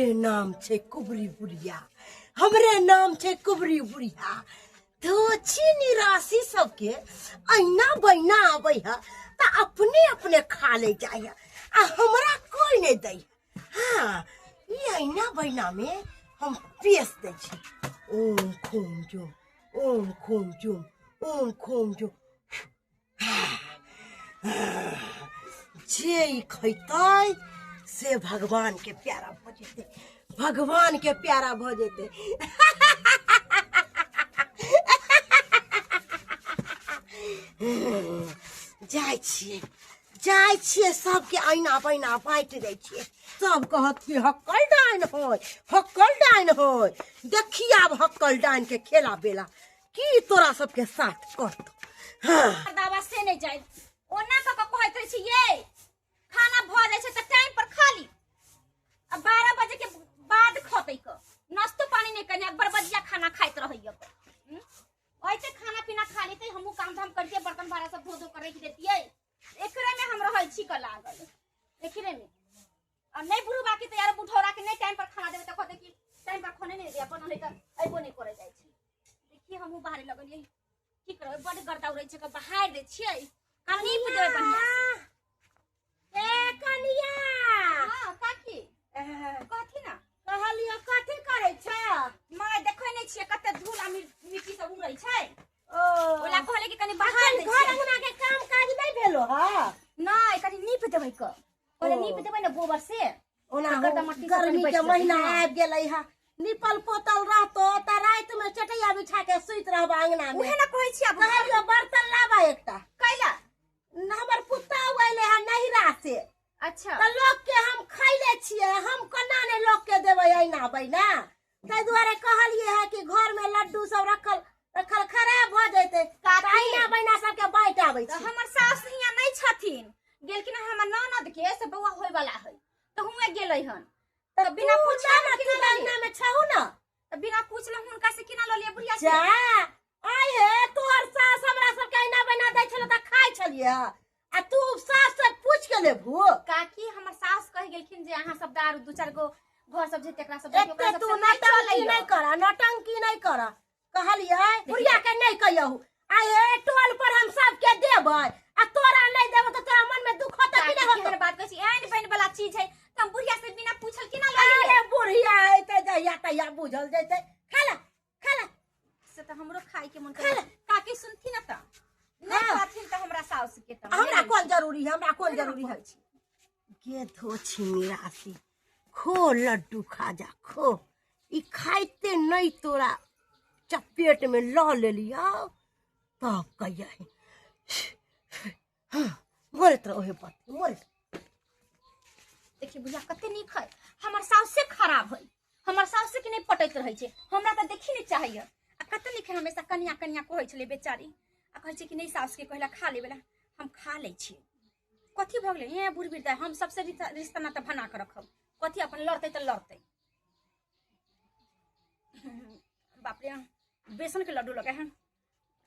हमरे नाम छै कुबरी बुढ़िया, हमरे नाम छै कुबरी बुढ़िया। धोछी निराशी सबके अहिना बहिना आबै है तऽ अपने अपने खा ले जाइ है आ हमरा कोई नहि दै है। हाँ, ई अहिना बहिना में हम पेश दै छी। ओम खूम जुम, ओम खूम जुम, ओम खूम जुम। जे ई खैतै से भगवान के प्यारा भऽ जेतै, भगवान के प्यारा भऽ जेतै। जाइ छियै, जाइ छियै, सबके ऐना बैना बाँटि दै छियै। सब कहत कि हक्कल डाइन होय, हक्कल डाइन होय। देखी आब हक्कल डाइन के खेला बेला की तोरा सबके साथ करतो। हाँ। दावा से नहीं जाए ओना कऽ कऽ कहैत रहै छी ये खाना भऽ जाइ छै तऽ टाइम पर खा ली। आ 12 बजे के बाद खतै क नाश्तो पानी नहीं करने, बरबजिया खाना खाइत रहैया क। ऐसे खाना पीना खा लेते, हमहूँ काम धाम करके बर्तन भाड़ा सब धो धो कर रख देतियै। एकरे में हम रहै छी क लागल एकरे में। और नहीं बुढ़ू बाकी तो यार बुढ़ौरा के नहीं टाइम पर खाना देबे त कहते कि टाइम पर खाने नहीं दे, अपन नहीं त अइबो नहीं करे जाय छै। देखिए हमहूँ बाहरे लगलियै, की करबै, बड गर्दा उड़ै छै, बहारि दै छियै, हम नीप देबै बढ़िया से। ए कनिया। हाँ काकी। कहथी ना। कहलियो कथी करै छ? माय देखै नहीं छियै कते धूल आ मिट्टी सब उड़ै छै। ओ। ओला कहले कि कनि बहारि दै घर छियै। अंगना के काम काज नहीं भेलो ह? नहीं, कनि नीप देबै क। कहले ओ। नीप देबै ने गोबर से। ओना तकर हो, तऽ मट्टी सब गर्मी कनि के बचि जेतै, महीना हाँ। आबि गेलै हा, निपल पोतल रहतो तऽ राति में चटैया बिछा के सुति रहबा अंगना में। उहे ना कहै छी आब। कहलियो बर्तन लाबा एकटा। कैला? न हमर पुतहु अयलै हा नैहरा से। अच्छा। तऽ लोक के हम खैले छियै, हम केना नहि लोक के देबै ऐना बैना। ताहि दुआरे कहलियै है कि घर में लड्डू सब रखल रखल खराब भऽ जेतै, काकी। तऽ ऐना बैना सबके बाँटि आबै तऽ छी। हमर सास हियाँ नहि छथिन, गेलखिन हन हमर ननद के से बौआ होय वाला है तऽ हुएं गेलै हन। तऽ तऽ बिना तू पूछले जा ना, हम तू केना तऽ लऽ लियै? अंगना में छहु ना। तऽ बिना पूछले हुनका से केना लऽ लियै बुढ़िया से? जा, आइ हे तोहर सास हमरा सबके ऐना बैना दै छलै तऽ खाइ छलियै, आ तू सास से पूछ के लेबहु? काकी हमर सास कहि गेलखिन जे अहाँ सब दारू दू चारि गो घर सब जे तेकरा सब देखियौ, ओकरा एते सब तू से नहि नौटंकी चलैया। नहि कर, नौटंकी नहि कर। कहलियै बुढ़िया के नहि कहियौ। आइ हे टोल पर हम सबके देबै आ तोरा नहि देबै तऽ तोरा मन में दुख होतौ कि काकी, नहि होतौ? केहन बात कहै छी, एहन बनि वाला चीज है तऽ हम बुढ़िया से बिना पूछल केना लऽ लियै? अरे बुढ़िया अयतै जहिया तहिया बुझल जेतै। खा ले, खा ले। से तऽ हमरो खाय के मन खा ले। करै। काकी सुनथिन ने तऽ नहि हाँ। कहथिन तऽ हमरा साउस के तऽ हमरा नहि कोन जरूरी है, हमरा कोन नहि जरूरी है। कहै छी। गे धोछी निराशी, खो लड्डू खा जा खो। ई खाइते नहीं तोरा चपेट में लऽ लेलियौ तब कहिया। हाँ, मरैत रहो हे पति, मरैत। देखिए बुढ़िया कते नीक है, हमर साउस से खराब है, हमर साउस के नहीं पटैत रहै छै, हमरा तऽ देखी नहीं चाहिए। आ कते नीक है, हमेशा कनिया कनिया कहै छलै बेचारी, आ कहै छै कि नहीं साउस के कहला खा लेबे ला, हम खा लै छियै। कथी भऽ गेलै हे बुढ़ बिरदा, हम सबसे रिश्ता नाता बना के रखब, कथी अपन लड़तै तऽ लड़तै। बाप रे, बेसन के लड्डू लगे हैं,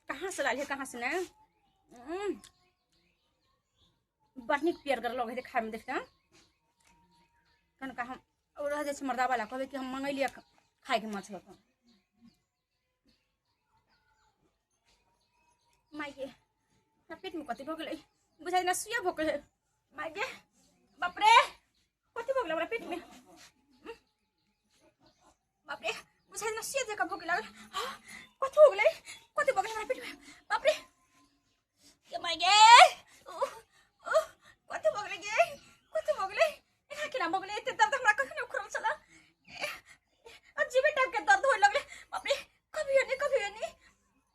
कहाँ से लाल है कहाँ से नहीं। बड़ नीक पियरगर लगे है खाय में, देखते हैं कनका हम और रह जाइ छै मर्दा वाला, कहबै कि हम मंगैलियै खायके माछ लऽ कऽ। माय गे, हमरा पेट में कथी भऽ गेलै, बुझाइ जेना सुइया भऽ गेलै। माय गे, बाप रे, कथी भऽ गेलै हमरा पेट में? बाप रे, बुझाइ जेना सुइया जकाँ भऽ गेलै। हाँ, कथी हो गेलै, कथी भऽ गेलै हमरा पेट में? बाप रे, गे माय गे, उह, उह, कथी भऽ गेलै गे, कथी भऽ गेलै, एना केना भऽ गेलै? एते दर्द हमरा कखनो उखड़ल छलै, अजीबे टाइप के दर्द होए लगलै। बाप रे, कभी नहीं, कभी नहीं।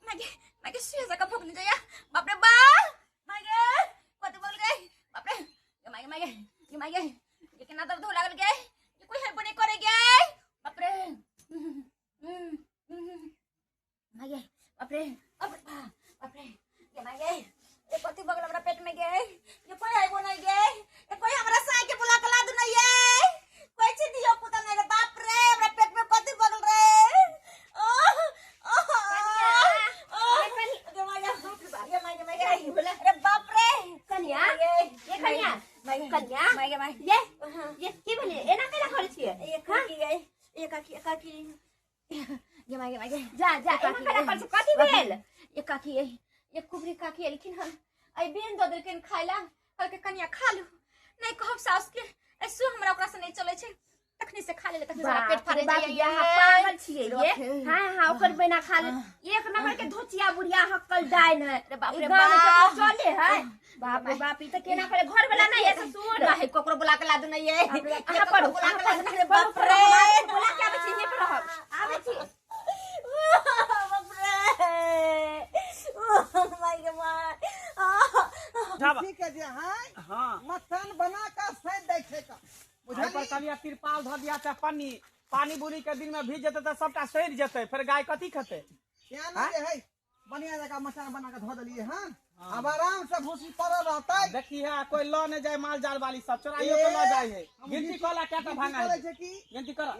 माय गे, माय गे, सुइया जकाँ भोगने जाइया। बाप रे बा, माय गे, कथी भऽ गेलै? बाप रे, गे माय गे, माय गे, गे माय गे, ये केना दर्द होए लागल गे, ये कोई हेल्प नहीं करे गे। बाप रे, माय गे, बाप रे, बाप रे, बाप रे, गे माय गे, ये कथी भऽ गेल हमरा पेट में गे, ये कोई आइबो नहीं गे, ये कोई हमरा साई के बुला के ला दू नहीं ये, कोई चीज दियो पुता नहीं रे। बाप रे, हमरा पेट में कथी भऽ गेल रे? ओह, ओह, ओह, गे माय गे, गे माय गे, माय गे, अरे बाप रे। कनिया, ये कनिया, माय गे, कनिया, माय गे, माय ये, ये की भेलै? एना केना करै छियै? ये की काकी गे माय गे माय गे जा जा एना करा पर से कथी भेल ए काकी ए कुबरी काकी एलखिन हन आई बेन दऽ देलखिन खाय ला कहलकै कनिया खा लू नहीं कहब सास के ऐसो हमरा ओकरा से नहीं चलै छै तखनी से खा लेले तखनी से हमरा पेट फाड़े बाप जाइए रे, अहाँ पागल छियै ये हाँ हाँ ओकर बिना खा ले एक नंबर के धोचिया बुढ़िया हक्कल डाइन है रे बाप ई रे गाँव में बाप। केकरो चले है बाप रे बाप ई त केना करे घर वाला नहीं है ससुर नाही ककरो बुला के ला दू नहीं ये अहाँ पढ़ू बुला के ला दू नहीं रे पढ़ू, बाप पढ़ू, रे हम अहाँके बुला के आबै छी यहीं पर रहब आबै छी बाप रे ओ my गे my जाबा। ठीक है जे हाय हाँ मटन बना के सैद दै छै का एहि पर कनिया तिरपाल धऽ दिया चाहे पन्नी पानी बुनी के दिन में भीज जेतै तऽ सबटा सड़ि जेतै फेर गाय कथी खेतै क्या ना जे है बढ़िया जगह मचान बना के धो देलिए हन अब आराम से भूसी पड़ल रहतै देखी है कोई लऽ नहि जाय माल जाल वाली सब चोराइयो के लऽ जाय है हम गिनती कऽ ला कएटा गिनती भांगा करै है छै कि गिनती कर 1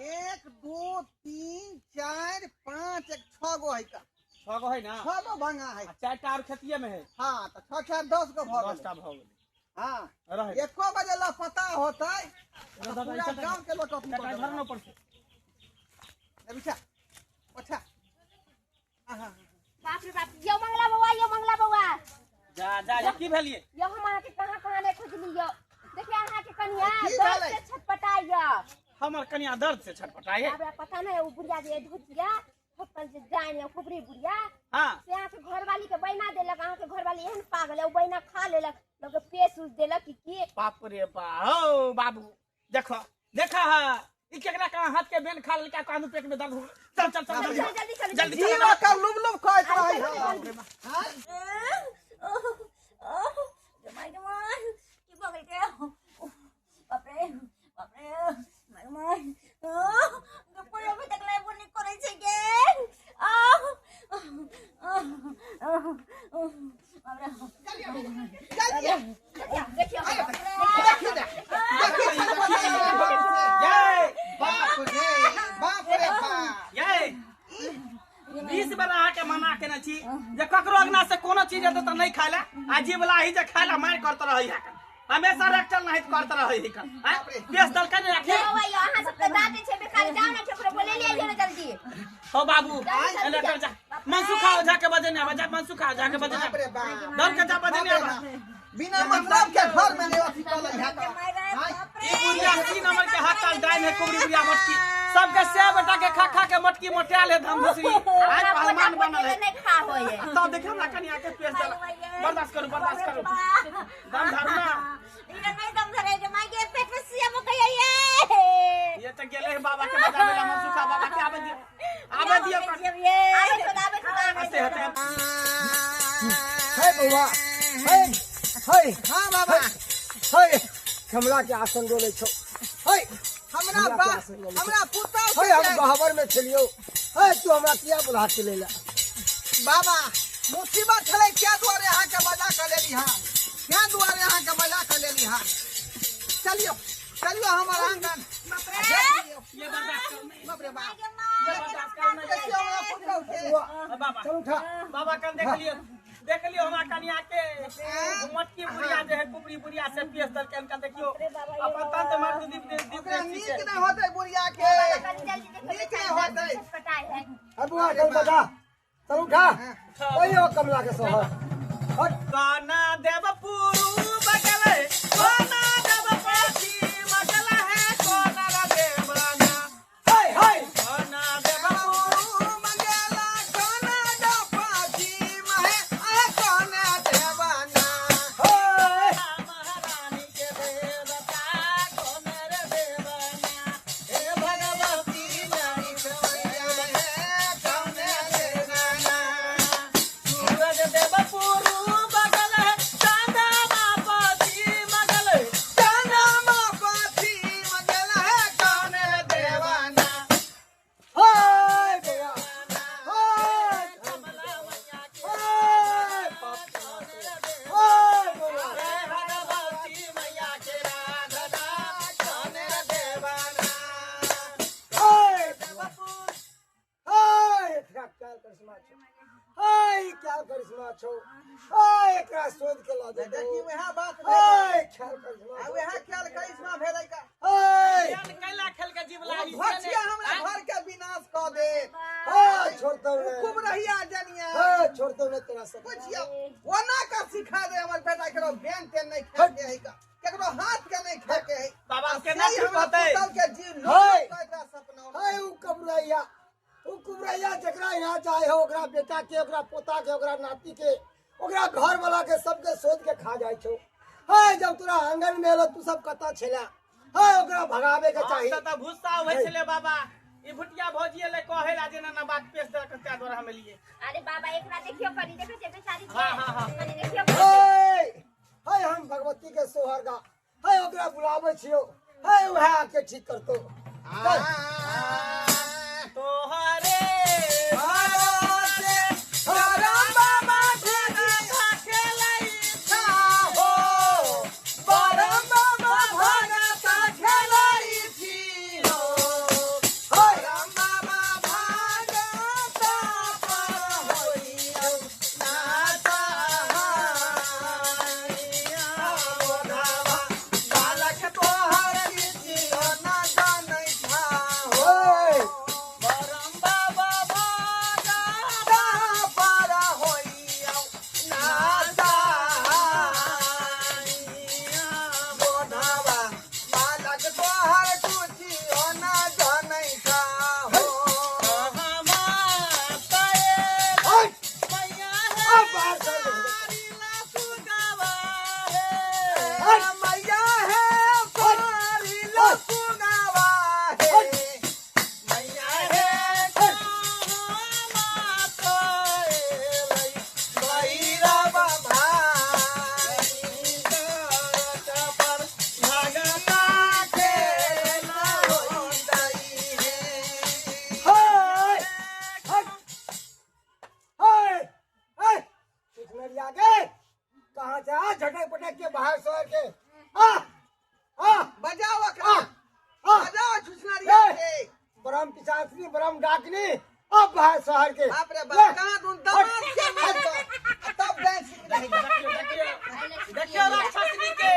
2 3 4 5 एक 6 गो है का 6 गो है ना 6 गो भांगा है आ 4टा और खेतिये में है हां त 6 4 10 गो भ 10 टा गेलै भऽ गेलै हां रहे एको बजे ला पता होतै तऽ दादा, पूरा चारि टा- गांव के लोग अथी चारिटा कऽ धरनो पर से देबै। बिछा ओछा आहा बाप रे बाप यो मंगला बौआ यो मंगला बौआ जा जा जा की भेलिए यो हम अहाँके कहाँ कहाँ नहि खोजली यो देखिए अहाँके कनिया की दर्द भेलै? से छटपटाइ यो हमर कनिया दर्द से छटपटाइ है हमरा पता नहीं ओ बुढ़िया जे धोतिया थप्पल जे जाइन है खुबरी बुढ़िया हाँ से अहाँके घरवाली के बैना देलक अहाँके घरवाली एहन पागल है ओ बैना खा लेलक लोग के पेश उस देलक कि की बाप रे बा हो बाबू देखो देखा है ई केकरा कहाँ हाथ के बेन खा लेलका कानू पेट में दर्द हो चल चल चल जल्दी जल्दी जल्दी चलू जल्दी चल जीवा का लुब लुब खाइत रहै है हां my गे my की भऽ गेल गे बाप रे बाप रे my my कोई अभी तक लाइव नहीं करै छै गे आह बाप रे चलिए देखियौ देखिए दे देखिए जय बाप रे बाप रे बाप जय 20 बेर अहाँके मना केने छी जे ककरो अंगना से कोनो चीज एतै तऽ नहि खाय ला आ जीवला ही जे खाय ला मारि करत रहै है हमेशा रखल नहीं करत रहै है आँय? बेच देलकै ने राखी बौआ यो अहाँ सबके दाँते छै बेकार जाउ ने केकरो बोले ले आइयो ने जल्दी हो बाबू एने कर जा मनसुखा ओझा के बजे ने आबे जा मनसुखा ओझा के बजे ने बाप रे बाप दौड़ के जा बजे ने आबे बिना मतलब के घर में नहीं अथी कऽ लै है हाय ई बुढ़िया 3 नंबर के हाथ काल डाइन है कुबरी बुढ़िया मटकी सबके से बेटा के खा खा के मटकी मोटायल है धम धुसरी आज हमरा पहलवान पोता बनल है पोती नहि खा होय है तब देखे हमरा कनिया के पेश देला बर्दाश्त करू बर्दाश्त करू दम धरू ना ई नहीं दम धरे गे my गे पेट में सिया मकई ये ये तो गेले है बाबा के बजावे ला मनसुखा बाबा के आवे दियो आवे दियो आबै छौ आबै छौ आबै हंसते हंसते हे बौआ हे हे हां बाबा हे कमला के आसन डोलै छौ हे हमरा हमरा बा के आसन डोलै छौ। हमरा पुतौ हे हम गहबर में छलियौ हे तू हमरा किया बुला के लेला बाबा मुसीबत छलै क्या दुआरे अहाँके बजा कऽ लेली हन क्या दुआरे अहाँके बजा कऽ लेली हन चलियो चलियो हमर आंगन ये बर्दाश्त करू नहीं बाप रे बाप ये बर्दाश्त करू नहीं देखियो हमरा पुतौ के बौआ बाबा चल उठा बाबा कल देख लियो देख लियो हमरा कनिया के मटकी बुढ़िया जे है कुबरी बुढ़िया से पेश देलकै हन देखियो अपन तंत मर्द दीप दीप ओकरा नीक नहि होतै बुढ़िया के नीक नहि होतै छटपटाइ है हे बौआ चल बजा चल उठा ओयो कमला के सोहर हट कोना देव पुरु बगले कोना देव पाछी मगला है कोना रे देवाना हे हे कोना देव पुरु मंगला कोना डपाची महे आ कोना देवाना हे महारानी के देवता कोना रे देवाना हे भगवती नारी कोना देवाना सूरज देव पुरु बगल है बेटा के, ओकरा पोता के, ओकरा नाती के, ओकरा घर वाला के सबके शोध के खा जाइ छौ। हे जब तोरा आंगन में एलो तू सब कतऽ छेला? हे ओकरा भगावे के चाही। हम तऽ भूसा होइ छलै बाबा, ई भुटिया भौजी एलै कहै ला जे ना बात पेश देलक तें द्वारा हम एलियै। अरे बाबा एकरा देखियो कनी, देखै छियै बेचारी छै। हाँ, हाँ, हाँ। कनी देखियो। हे हे हम भगवती के सोहर गा, हे ओकरा बुलाबै छियौ, हे उएह आके ठीक करतौ। चल। तोहरे भरोसे करम बाबा भगता खेलै हो, परम बाबा भगता खेलै छी हो, परम बाबा भगता पर होइयौ नाता बोधावा, बालक तोहर किछियो न जानै हो, ओए परम बाबा भगता पर होइयौ नाता बोधावा, बालक तोहर किछियो न जानै हो। हट, मैया अब बाहर चल। हे मैया हे सारी लसुनावा हे, मैया हे भैरव भाई पर भगता के हे हट, हे हे सुखनरिया के कहाँ से आ झटक पटक के बाहर सोहर के आ आ बजाओ आ अखरा, आ बजाओ छुछनरिया के। ब्रह्म पिशाचनी ब्रह्म डाकनी अब बाहर शहर के। बाप रे बाप, कहाँ दून दमाद के मार के तब डांस सीख रही। देखियो राक्षसनी के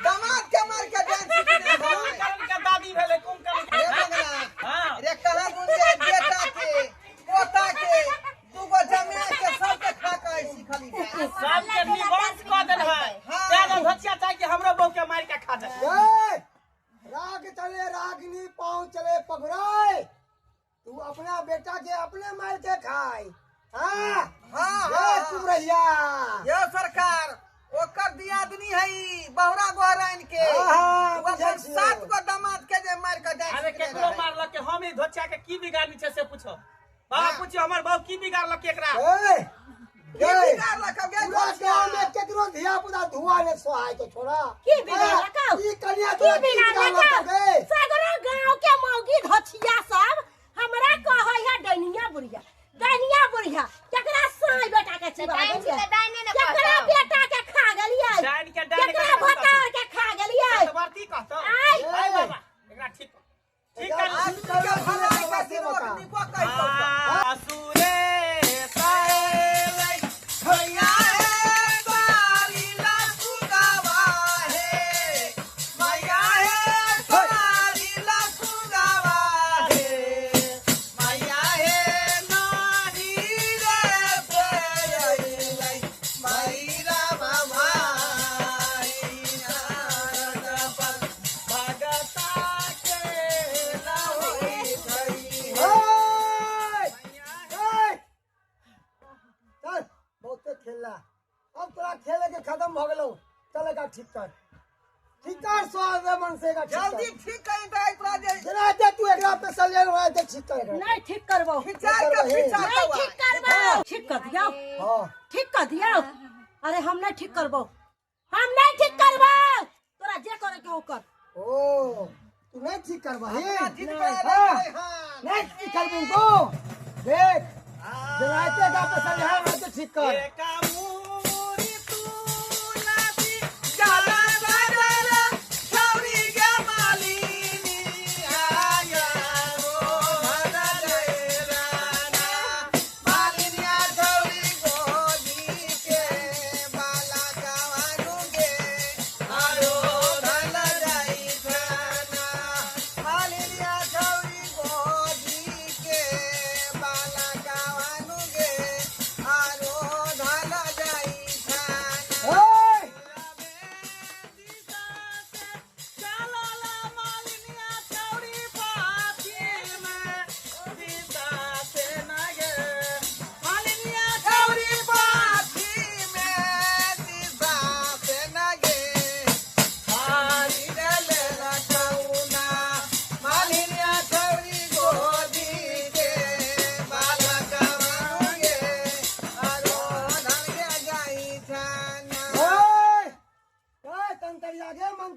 दमाद के मार के डांस सीख रही। कुंभकर्ण के दादी भेलै कुंभकर्ण। रे मंगला, हाँ। रे कहाँ दून के बेटा के पोता के दूगो जमीन के सबके खा के सीखली। सबके निवंश कऽ देल है। हाँ। तें धोचिया चाहे कि हमरो बहू के मार के खा जाए। ए, राग चले रागनी पाँव चले पघराए, तू अपना बेटा के अपने मार के खाए। हाँ हाँ, ए, हाँ। कुमरैया ये सरकार ओकर दियादनी है बहुरा गोहराइन के। हाँ, हाँ, ओ अपन बुझै छियौ। 7 गो दामाद के जे मार के डांस अरे सीखने केकरो रहै। मारलक के हम ई धोचिया के की बिगाड़नी छै से पूछो बाबा। हाँ। पूछियो हमर बहू की बिगाड़लक एकरा? ए, की ए, बिगाड़लक अब गे पूरा धोचिया? गाँव में केकरो धिया पुता धुआ ने सोहाय के छोड़ा। की बिगाड़लकौ? ई कनिया की तोरा की बिगाड़लकौ? बिगाड़लकौ गे? सगरो गांव के मौगी धोछिया सब हमरा कहै है डैनिया बुढ़िया, डैनिया बुढ़िया। केकरा साई बेटा के चिबा डाइन छी गेलियै? तऽ डाइने ने केकरा कहतौ। बेटा के खा गेलियै? डाइन के डाइन केकरा भतार के खा गेलियै? सतवर्ती कहतौ। आइ। आइ बाबा एकरा ठीक कर, ठीक कर। आज के भलाई के दिन ओखनी को कहितौ। आसुरे सालै मैया हे सारी लसुनावा हे, मैया हे सारी लसुनावा हे, मैया हे नारी रे प्रेरै भैरव भाई पर भगता के होई गई। ए, ए, चल बहुते खेलला, अब तोरा खेले के खत्म भ गेलौ। चल एकरा ठीक कर, ठीक कर स्वाद मन से एकरा ठीक कर। जल्दी ठीक कहीं तो तोरा जे जेना हेतै तू एकरा पे सलियन हो हेतै ठीक कर एकरा। नहीं ठीक करबौ, खिचार के खिचार नहीं ठीक करबौ। ठीक कर दियौ, हाँ ठीक कर दियौ। अरे हम नहीं ठीक करबौ, हम नहीं ठीक करबौ। तोरा जे करे के हो कर। ओ तू नहीं ठीक करबही? जिद हाँ, करे हाँ। नहीं ठीक करबही तू? देख जेना हेतै एकरा पे सलियन हो हेतै ठीक कर। एका मूरी तुलसी जाला जाला छौरी गे मालिनी आया रो भदरेराना, मालिनिया छौरी गोदी के बाला गवानु गे आरो धल जाई खाना, मालिनिया छौरी गोदी के बाला गवानु गे आरो धल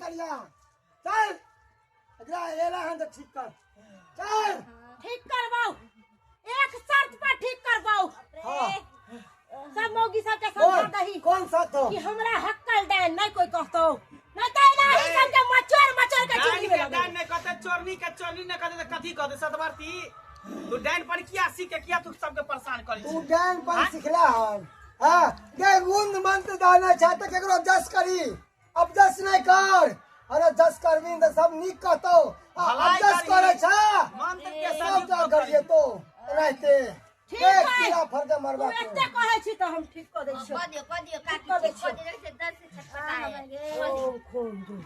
करिया। चल एकरा एला हन तऽ ठीक कर, चल ठीक करबाऊ, एक शर्त पर ठीक करबाऊ। हाँ। सब मौगी सबके समझा दही कौन सा तो कि हमरा हक्कल डाइन नहीं कोई कहतो, नहीं तो एना ही सबके मचोर मचोर के डाइन चुगली में के लगे। डाइन नहीं कहते, चोरनी के चोरनी नहीं कहते, त कथी कहते सतवर्ती? तू डाइन पर किया सीख के किया तू सबके परेशान करी तू डाइन पर सिखला हन। हाँ गे गुण मंत्र दाना छै तऽ केकरो जस करी, अब जस नहीं कर। अरे जस करबी तऽ सब नीक कहतौ, आ भलाई अब जस करही। करै छै मंत्र के सब सदुपयोग जा करी। करिए तो रहते ठीक एक है। कीड़ा फर के मरबा तू एते कहै छी तऽ हम ठीक कऽ दै छियौ। कऽ दियौ, कऽ दियौ काकी, कऽ दै ठीक कऽ छियौ। दियौ, से दर्द से छटपटा है। ओम खोम दू,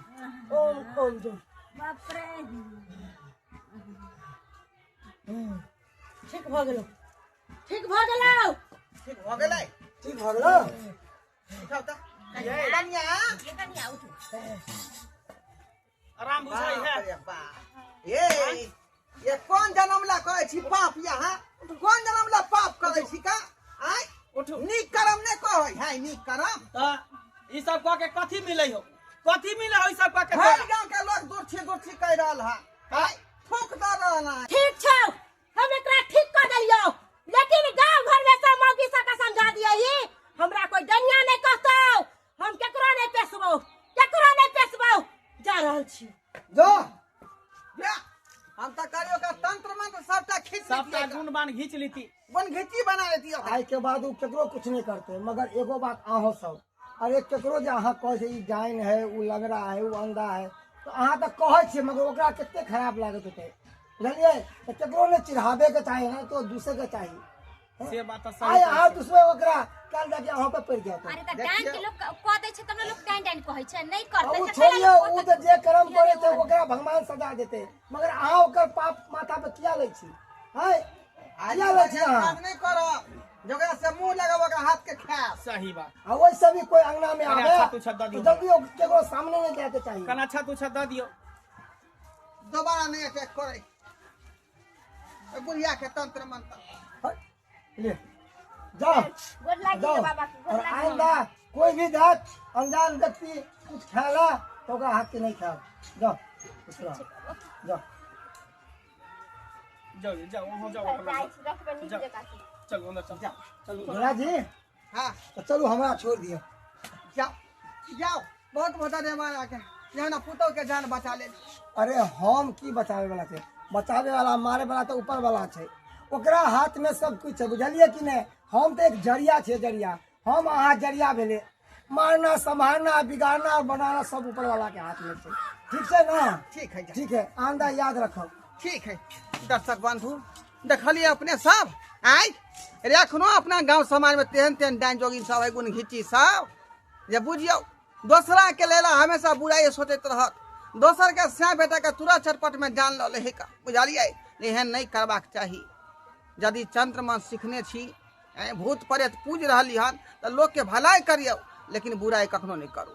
ओम खोम दू। बाप रे। ठीक भऽ गेलौ, ठीक भऽ गेलौ। ठीक भऽ गेलै। ठीक भऽ गेलौ। उठाउ तऽ कनिया। ये कनिया उठू। आराम बुझाइ बाप है। रे बाप, ये ये कोन जन्म ला करै छी पाप? यहाँ कोन जन्म ला पाप करै छी का? आय उठू। नीक करम नहि कहै है, नीक करम। त ई सब कह के कथी मिलै हो? कथी मिलै हो ई सब कह के? भरि गाँव के लोग दुर्छी दुर्छी कहि रहल है, आय थूक दऽ रहल है। ठीक छौ, हम एकरा ठीक कऽ देलियौ, लेकिन गाँव घर में सब मौगी सबके समझा दियही, हमरा कोई डनिया नहीं कहतौ, हम केकरो नहीं पेशबौ, केकरो नहीं पेशबौ। जा रहल छी। जो जा, हम तऽ करियो का तंत्र मंत्र सबटा खींच सबटा लेतियै। गुण बान घींच लीती, गुण घीची बना लेतियै। आइ के बाद ओ केकरो कुछ नहीं करते। मगर एगो बात अहों सब, अरे केकरो जे अहाँ कहै छै ई डाइन है, उ लंगड़ा है, उ अंधा है, तऽ अहाँ तऽ कहै छियै, मगर ओकरा कते खराब लागैत हेतै, बुझलियै? तऽ केकरो नहि चिढ़ाबे के चाही, ने तो दूसरे के चाही। से बात तऽ आइ सही अहाँ कहै छी। दुसबै ओकरा, काल्हि जाके अहाँ पे पड़ि जायत। अरे तऽ डाइन के लोक कऽ दै छै तब ने लोक डाइन डाइन कहै छै, नहि करतै ओ तऽ कैला छोड़ियौ, लोक ओ कहतै? तऽ जे कर्म करै छै ओकरा भगवान सजा देतै, मगर अहाँ ओकर पाप माथा पे किया लै छी? हैं, किया लै छी अहाँ? काज नहि करब, जकरा से मुंह लगाब ओकरा हाथ के खायब। सही बात। आ वैसे भी कोई अंगना में कने आवे अच्छा तुच्छा दऽ तो दियौ। जल्दी ओ केकरो सामने नहीं जाके चाहिए। कना अच्छा तुच्छा दऽ दियौ। दोबारा नहि अटैक करै ओहि बुढ़िया के तंत्र मंत्र। हट, ले जाओ। गोर लागि जाओ गेल बाबा के, गोर और लागि गेल। आइंदा कोई भी जात अनजान व्यक्ति कुछ खाला तो ओकरा हाथ के नहीं खाओ। जाओ खुश रहो, जाओ। जाउ जाउ, अहाँ जाउ अपना जाइ घर। छी, रखबै नीक जाउ। जकाँ से। चलू अंदर, चलू चलू। भोला जी। हाँ। तो चलू, हमरा छोड़ दियौ। जाओ जाओ, बहुत बहुत धन्यवाद अहाँके, जे हमरा पुतोह के जान बचा लेली। अरे हम की बचावे वाला छै? बचावे वाला मारे वाला तऽ ऊपर वाला छै, ओकरा हाथ में सब कुछ छै, बुझलियै कि नहि? हम तऽ एक जरिया छै, जरिया। हम अहाँ जरिया भेलै, मारना सम्हारना बिगाड़ना और बनाना सब ऊपर वाला के हाथ में छै। ठीक छै ना? ठीक है, जाओ। ठीक है, आंदा याद रखब। ठीक है। दर्शक बंधु, देखलिए अपने सब, आय रे एखनो अपना गांव समाज में तेहन तेहन डाइन जोगिन सब है, गुण घिची सब, जे बुझियौ दोसरा के लेल हमेशा बुराइ सोचैत रहत, दोसर के सैं बेटा के तुरंत चटपट में जान लऽ लै का, बुझलियै? एहन नहि करबाक चाही। यदि चंद्रमा सीखने छी, भूत प्रेत पूज रहली हन, तऽ लोक के भलाई करियौ, लेकिन बुराइ कखनो नहि करू।